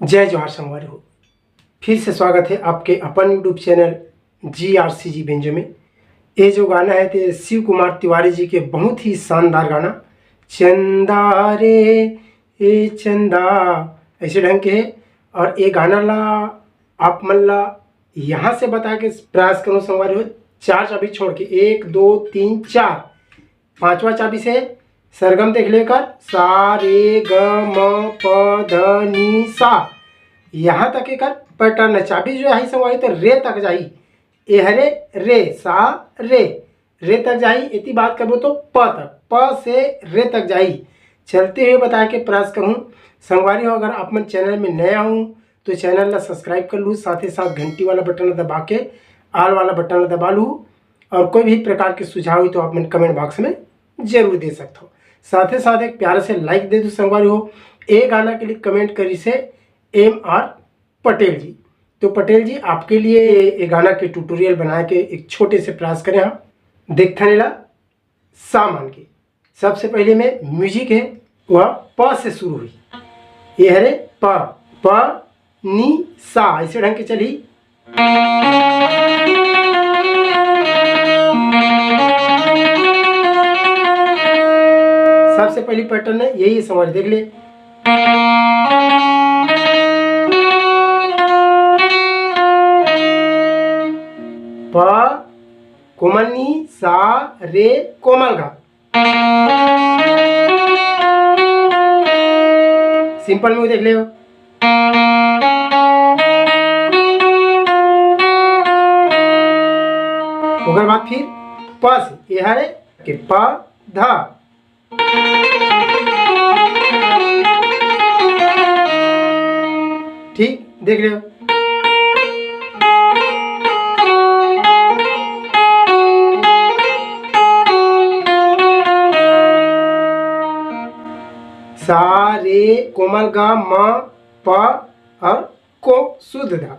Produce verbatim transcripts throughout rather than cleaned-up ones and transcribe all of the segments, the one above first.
जय जोहार संगवारी हो, फिर से स्वागत है आपके अपन YouTube चैनल जी आर सी जी बेंजो में। ये जो गाना है, ते शिव कुमार तिवारी जी के बहुत ही शानदार गाना, चंदा रे ए चंदा, ऐसे ढंग के है। और ये गाना ला आप मन ला यहाँ से बता के प्रयास करो संगवारी हो, चार चाबी छोड़ के, एक, दो, तीन, चार, पांचवा चाबी से सरगम देख लेकर, सा रे ग म प ध नी सा, यहाँ तक एकर पैटर्न है। चाबी जो है संगवारी, तो रे तक जाही, ए हरे रे, सा रे, रे तक जाही। इतनी बात करबो तो प तक, प से रे तक जाही। चलते हुए बताए के प्रयास करूँ संगवारी हो, अगर आप मन चैनल में नया हूँ तो चैनल ला सब्सक्राइब कर लूँ, साथ ही साथ घंटी वाला बटन ला दबा के आल वाला बटन ला दबा लूँ। और कोई भी प्रकार के सुझाव हो तो आप मन कमेंट बॉक्स में जरूर दे सकते हो। साथ ही साथ एक प्यारे से लाइक दे दू संगवारी हो। ए गाना के लिए कमेंट करी से एम आर पटेल जी। तो पटेल जी, आपके लिए ये गाना के ट्यूटोरियल बना के एक छोटे से प्रयास करें हम। देखथन एला सामान के। सबसे पहले में म्यूजिक है, वह प से शुरू हुई। ये हरे प, प नी सा, ऐसे ढंग के चली। सबसे पहली पैटर्न है यही, समझ देख ले। प कोमल नी, सा रे कोमल गा। सिंपल में देख ले। ओकर बाद फिर प से, ये हरे के प ध। ठीक, देख ले। सा रे कोमल गा म प और को शुद्ध धा।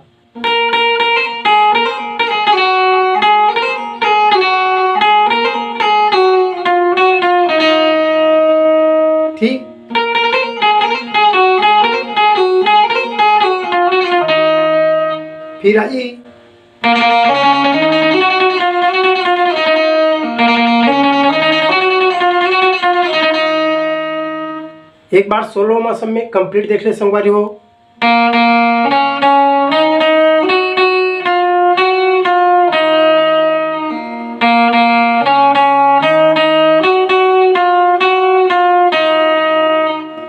ठीक। फिर आई। एक बार सोलो मौसम में कंप्लीट देख ले संगवारी हो।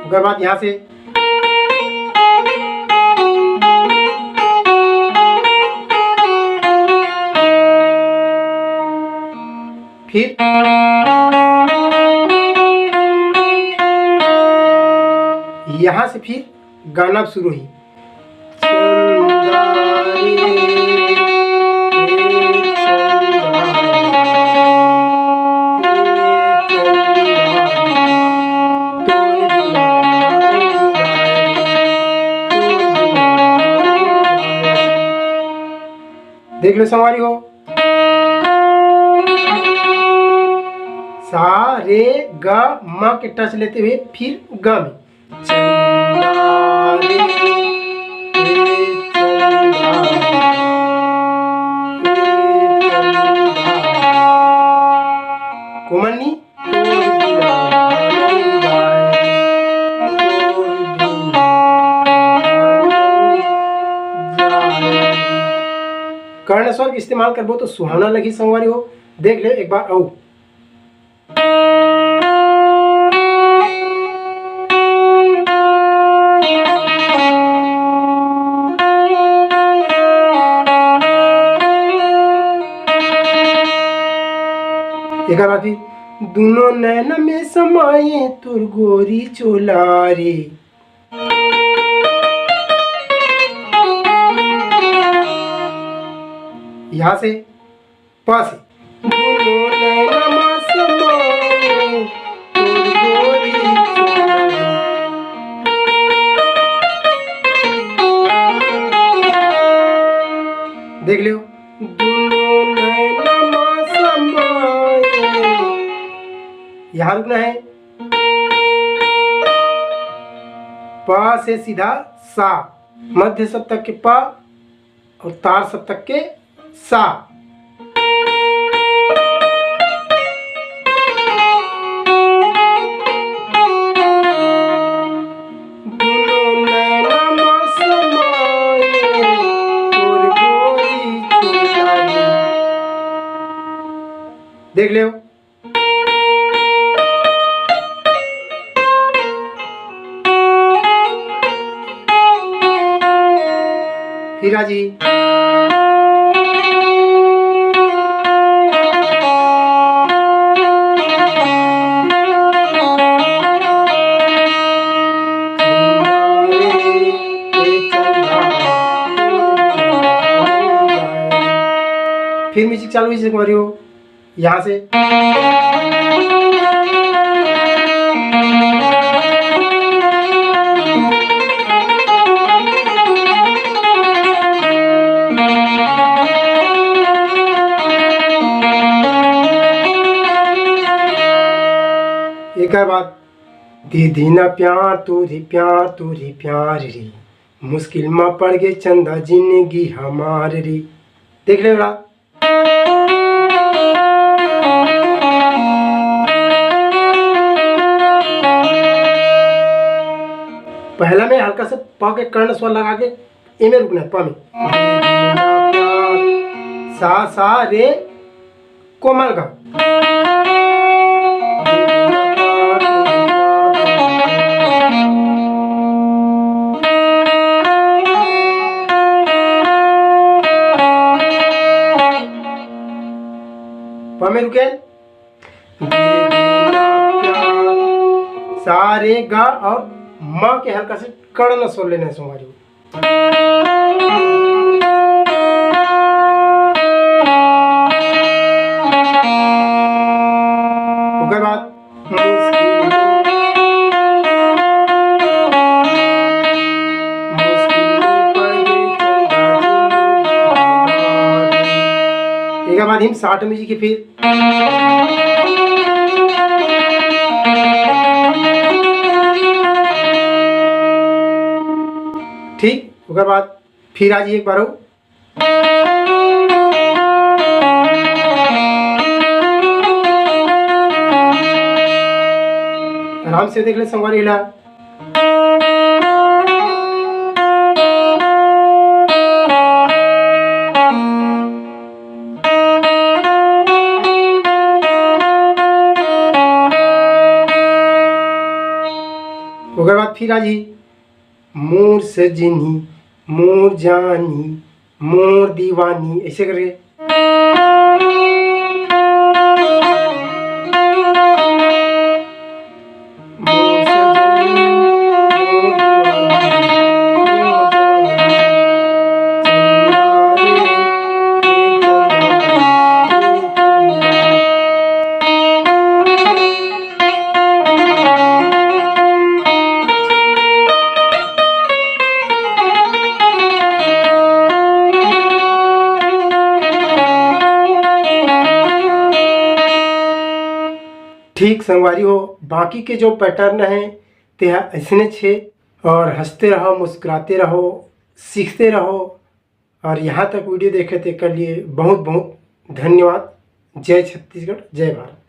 ओकर बाद यहाँ से फिर यहाँ से फिर गाना शुरू ही। देख लो संगवारी हो, सा रे ग म के टच लेते हुए फिर ग में। चंदा रे, ए चंदा, ए चंदा। कोमल नी। कर्ण स्वर के इस्तेमाल करबो तो सुहावना लगही संगवारी हो। देख ले एक बार अउ। एकर बाद फिर दुनो नैन में समाए तोर गोरी चोला रे। यहाँ से प से। दुनो नैन में समाए तोर गोरी चोला रे। देख लियो। दुनो नैन में समाए। यहाँ रुकना है। प से सीधा सा। मध्य सप्तक के प और तार सप्तक के सा। देख ले। हीरा जी। फिर म्यूजिक चालू हुई, जैसे तुम्हारी हो। यहाँ से। एक बात, दीदी ना प्यार तू री, प्यार तू री, प्यार री, मुश्किल मा पड़ गए चंदा जिंदगी हमार री। देख ले बड़ा। पहला में हल्का से प के कर्ण स्वर लगा के एमे रुकना है, प में। सा, सा, रे, कोमल ग। प में रुके। सा, रे, ग और म के हल्का से कर्ण स्वर लेना है संगवारी। ओकर बाद मुश्किल, मुश्किल में पड़ गई चंदा जिंदगी। एकर बाद हम साठ में जी के फिर ठीक, ओकर बाद फिर आ जाइए एक बार और। आराम से देख ले संगवारी ला। ओकर बाद फिर आ जी, मोर सजनी, मोर जानी, मोर दीवानी, ऐसे करके। ठीक संगवारी हो, बाकी के जो pattern है ते हा अइसने छे। और हंसते रहो, मुस्कुराते रहो, सीखते रहो। और यहाँ तक video देखे तेकर लिए बहुत बहुत धन्यवाद। जय छत्तीसगढ़, जय भारत।